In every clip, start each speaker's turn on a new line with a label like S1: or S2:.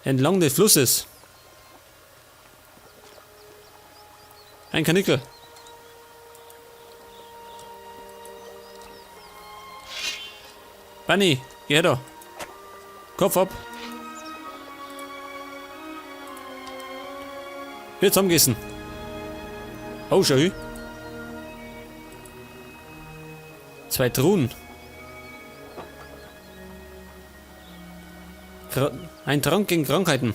S1: Entlang des Flusses. Ein Kanickel. Bunny, geh her da. Kopf ab. Wird zusammengegessen. Oh, schau hin. Zwei Truhen. Ein Trank gegen Krankheiten.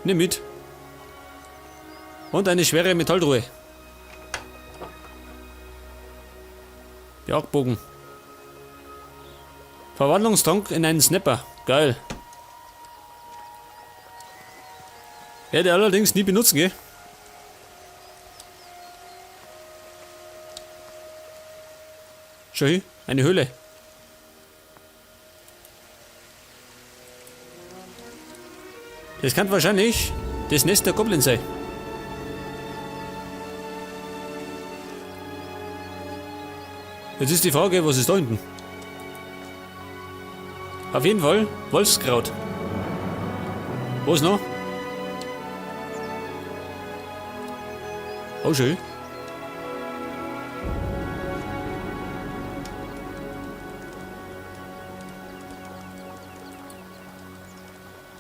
S1: Nimm mit. Und eine schwere Metalltruhe. Jagdbogen. Verwandlungstrank in einen Snapper. Geil. Werde allerdings nie benutzen, gell? Schau hin, eine Höhle. Das kann wahrscheinlich das Nest der Goblins sein. Jetzt ist die Frage, was ist da hinten? Auf jeden Fall Wolfskraut. Was noch? Oh, schön.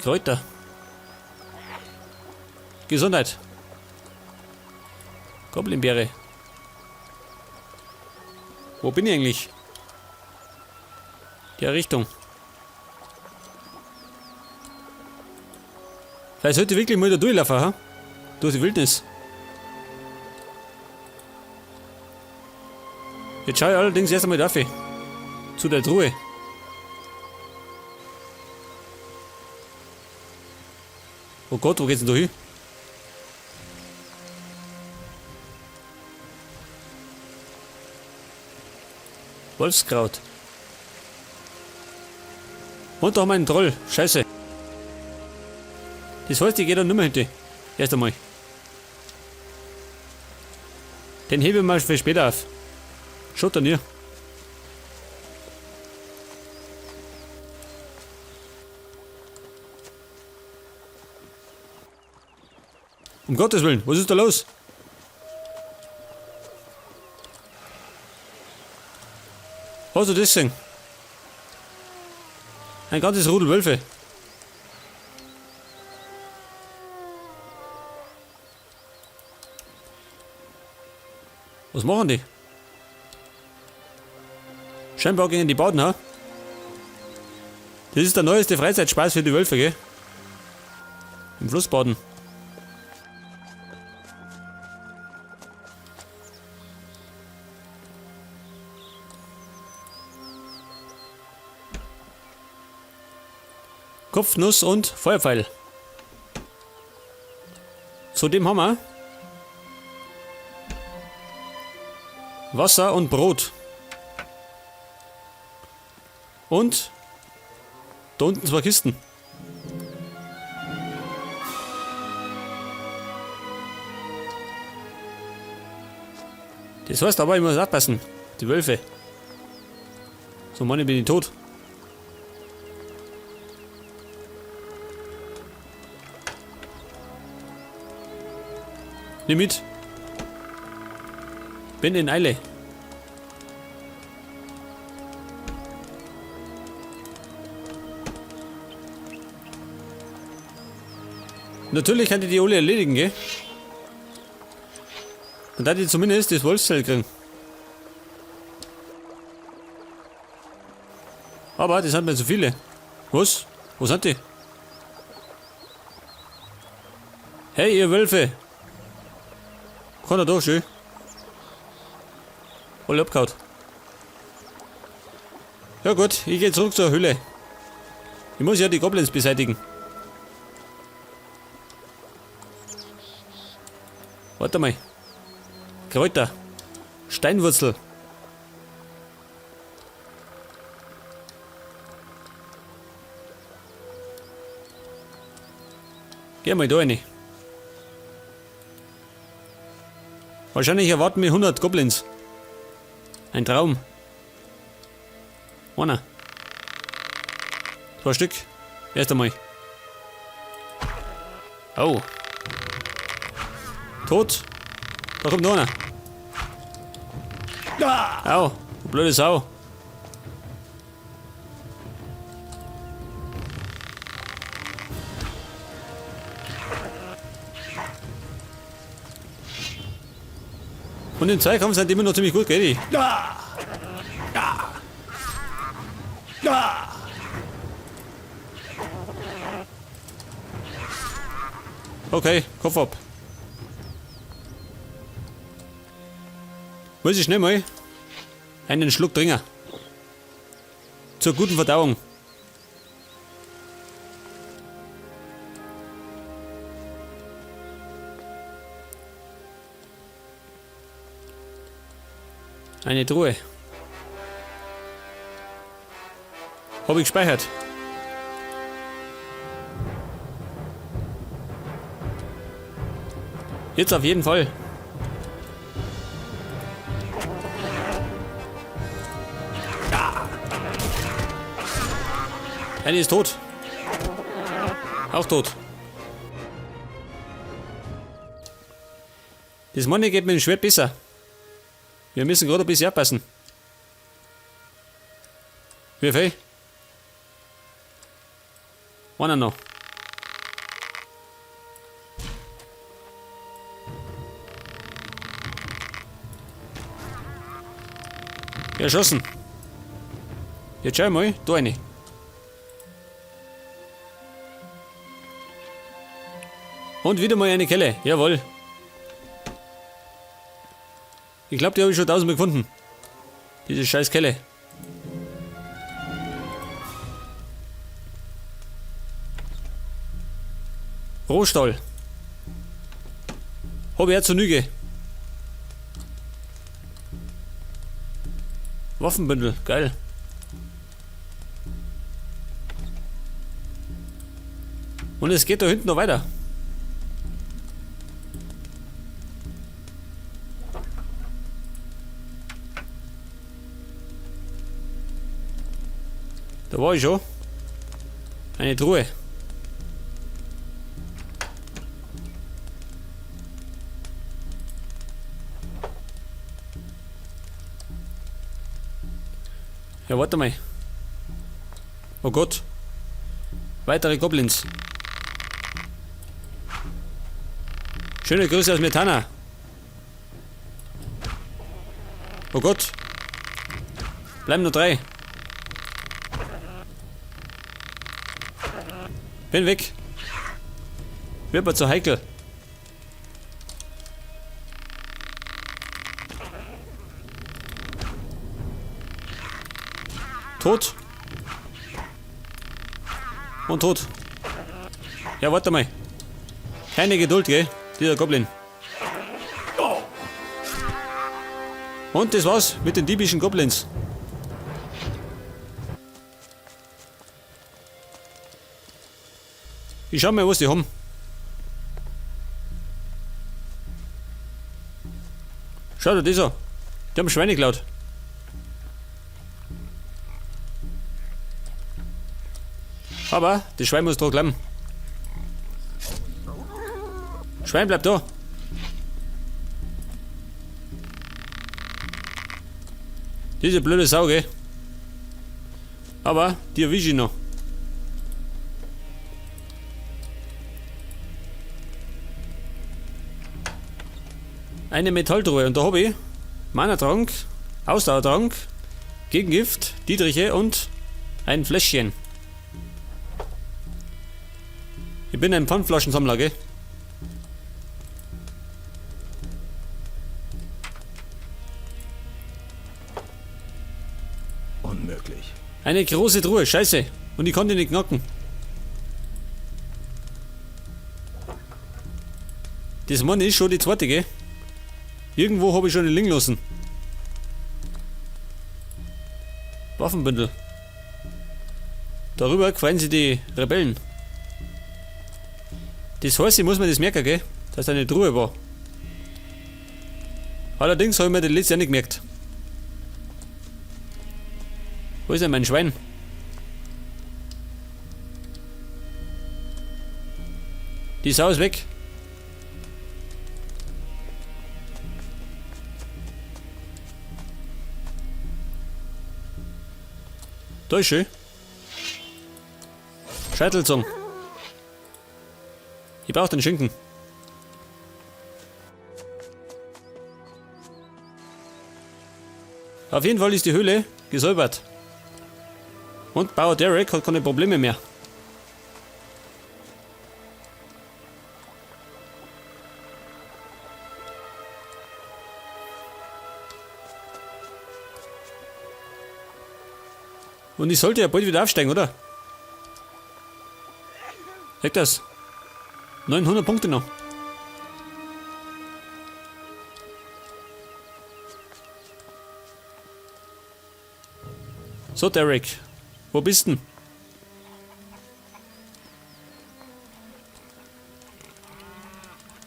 S1: Kräuter. Gesundheit. Goblinbeere. Wo bin ich eigentlich? Die Richtung. Vielleicht sollte ich wirklich mal da durchlaufen, ha? Durch die Wildnis. Jetzt schaue ich allerdings erst einmal dafür. Zu der Truhe. Oh Gott, wo geht's denn da hin? Wolfskraut. Und da haben wir einen Troll. Scheiße. Das heißt, ich gehe da nicht mehr hinter. Erst einmal. Den hebe ich mal für später auf. Schaut da nie. Um Gottes Willen, was ist da los? Hast du das gesehen? Ein ganzes Rudel Wölfe. Was machen die? Scheinbar gegen die Baden, ha? Das ist der neueste Freizeitspaß für die Wölfe, gell? Im Fluss baden. Kopfnuss und Feuerpfeil. Zudem haben wir Wasser und Brot. Und da unten zwei Kisten. Das heißt aber, ich muss aufpassen. Die Wölfe. So, Mann, ich bin ich tot. Nimm mit. Bin in Eile. Natürlich kann ich die alle erledigen, gell? Und da die zumindest das Wolfsfell kriegen. Aber das sind mir zu viele. Was? Wo sind die? Hey, ihr Wölfe! Kann er doch schön. Alle abgehauen. Ja gut, ich gehe zurück zur Höhle. Ich muss ja die Goblins beseitigen. Warte mal. Kräuter. Steinwurzel. Geh mal da rein. Wahrscheinlich erwarten wir 100 Goblins. Ein Traum. Einer. Zwei Stück. Erst einmal. Oh. Tot. Da kommt noch einer. Au, du blöde Sau. Und im Zweikampf sind die immer noch ziemlich gut, gell? Die? Okay, Kopf ab. Muss ich schnell mal einen Schluck trinken. Zur guten Verdauung. Eine Truhe. Hab ich gespeichert. Jetzt auf jeden Fall. Eine ist tot. Auch tot. Das Money geht mit dem Schwert besser. Wir müssen gerade ein bisschen aufpassen. Wie viel? Einer noch. Erschossen. Jetzt schau mal, da eine. Und wieder mal eine Kelle, jawohl. Ich glaube, die habe ich schon tausendmal gefunden. Diese scheiß Kelle. Rohstahl. Hab ich ja zur Nüge. Waffenbündel, geil. Und es geht da hinten noch weiter. Da war ich schon. Eine Truhe. Ja, warte mal. Oh Gott. Weitere Goblins. Schöne Grüße aus Myrtana. Oh Gott. Bleiben nur 3. Bin weg. Wird aber zu heikel. Tot. Und tot. Ja, warte mal. Keine Geduld, gell? Dieser Goblin. Und das war's mit den diebischen Goblins. Ich schau mal, was die haben. Schau dir das an. Die haben Schweine geklaut. Aber das Schwein muss da bleiben. Schwein bleibt da. Diese blöde Sau, gell? Aber die erwische ich noch. Eine Metalltruhe und da hab ich Mana-Trank, Ausdauertrank, Gegengift, Dietriche und ein Fläschchen. Ich bin ein Pfandflaschensammler, gell?
S2: Unmöglich.
S1: Eine große Truhe, scheiße. Und ich konnte nicht knacken. Das Mann ist schon die zweite, gell? Irgendwo hab ich schon den liegen lassen. Waffenbündel. Darüber freuen sich die Rebellen. Das heißt, ich muss mir das merken, gell? Dass da eine Truhe war. Allerdings habe ich mir das letzte auch nicht gemerkt. Wo ist denn mein Schwein? Die Sau ist weg. Da ist schön. Scheitelzung. Ich brauche den Schinken. Auf jeden Fall ist die Höhle gesäubert. Und Bauer Derek hat keine Probleme mehr. Und ich sollte ja bald wieder aufsteigen, oder? Sag das. 900 Punkte noch. So, Derek. Wo bist denn?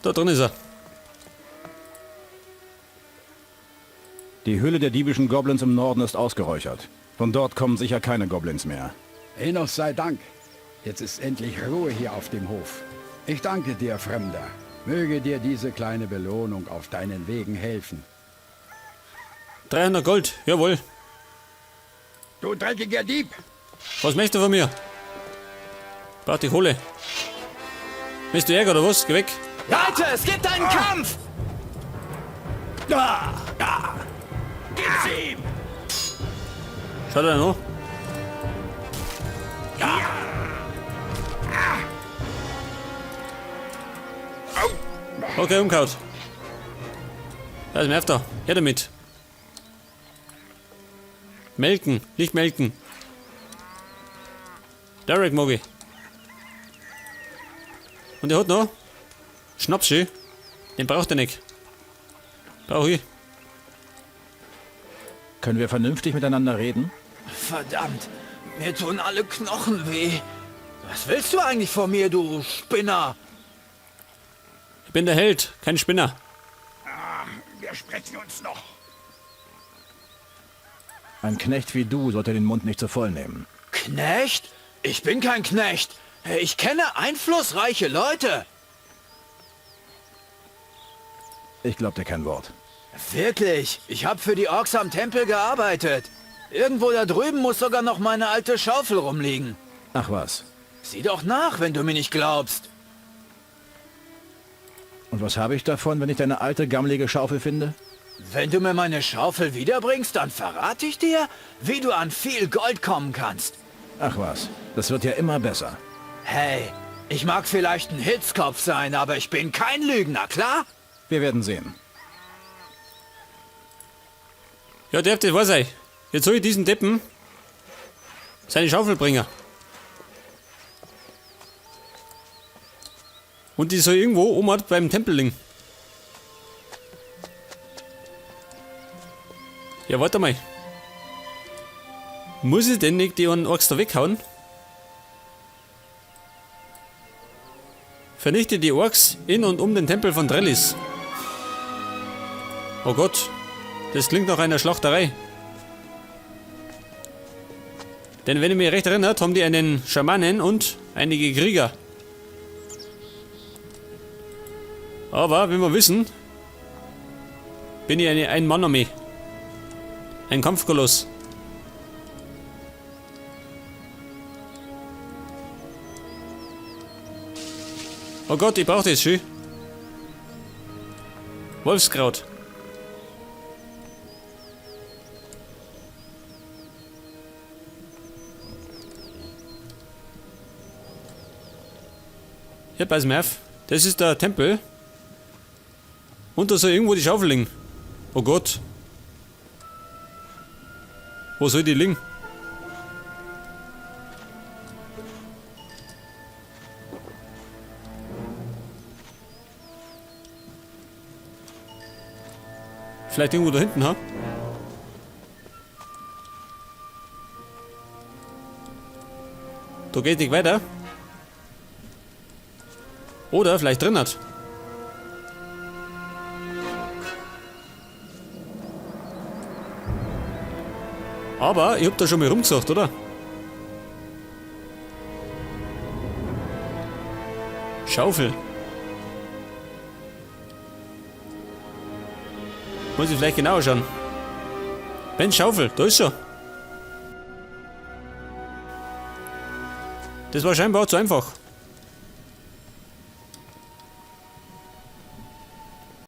S1: Da drin ist er.
S2: Die Höhle der diebischen Goblins im Norden ist ausgeräuchert. Von dort kommen sicher keine Goblins mehr.
S3: Enos sei Dank. Jetzt ist endlich Ruhe hier auf dem Hof. Ich danke dir, Fremder. Möge dir diese kleine Belohnung auf deinen Wegen helfen.
S1: 300 Gold, jawohl.
S3: Du dreckiger Dieb!
S1: Was möchtest du von mir? Brauch die Kohle. Willst du Ärger oder was? Geh weg.
S4: Leute, es gibt einen Kampf!
S3: Gib's ihm!
S1: Schau dir an. Okay, umgehauen. Da ist mir da. Her damit. Melken, nicht melken. Derek mag ich. Und er hat noch Schnapschi. Den braucht er nicht. Brauch ich.
S2: Können wir vernünftig miteinander reden?
S4: Verdammt, mir tun alle Knochen weh. Was willst du eigentlich von mir, du Spinner?
S1: Ich bin der Held, kein Spinner.
S3: Wir sprechen uns noch.
S2: Ein Knecht wie du sollte den Mund nicht zu voll nehmen.
S4: Knecht? Ich bin kein Knecht. Ich kenne einflussreiche Leute.
S2: Ich glaub dir kein Wort.
S4: Wirklich, ich habe für die Orks am Tempel gearbeitet. Irgendwo da drüben muss sogar noch meine alte Schaufel rumliegen.
S2: Ach was.
S4: Sieh doch nach, wenn du mir nicht glaubst.
S2: Und was habe ich davon, wenn ich deine alte, gammelige Schaufel finde?
S4: Wenn du mir meine Schaufel wiederbringst, dann verrate ich dir, wie du an viel Gold kommen kannst.
S2: Ach was. Das wird ja immer besser.
S4: Hey, ich mag vielleicht ein Hitzkopf sein, aber ich bin kein Lügner, klar?
S2: Wir werden sehen.
S1: Ja, der, das war's euch. Jetzt soll ich diesen Deppen seine Schaufel bringen. Und die soll irgendwo oben beim Tempel liegen. Ja, warte mal. Muss ich denn nicht die einen Orks da weghauen? Vernichte die Orks in und um den Tempel von Trellis. Oh Gott, das klingt nach einer Schlachterei. Denn wenn ich mich recht erinnert, haben die einen Schamanen und einige Krieger. Aber, wie wir wissen, bin ich eine Ein-Mann-Armee. Ein Kampfkoloss. Oh Gott, ich brauche das schon. Wolfskraut. Hier, pass mal auf. Das ist der Tempel. Und da soll irgendwo die Schaufel liegen. Oh Gott. Wo soll die liegen? Vielleicht irgendwo da hinten, ha? Da geht nicht weiter. Oder vielleicht drin hat. Aber ich hab da schon mal rumgesucht, oder? Schaufel. Muss ich vielleicht genauer schauen. Mensch, Schaufel, da ist schon. Das war scheinbar zu einfach.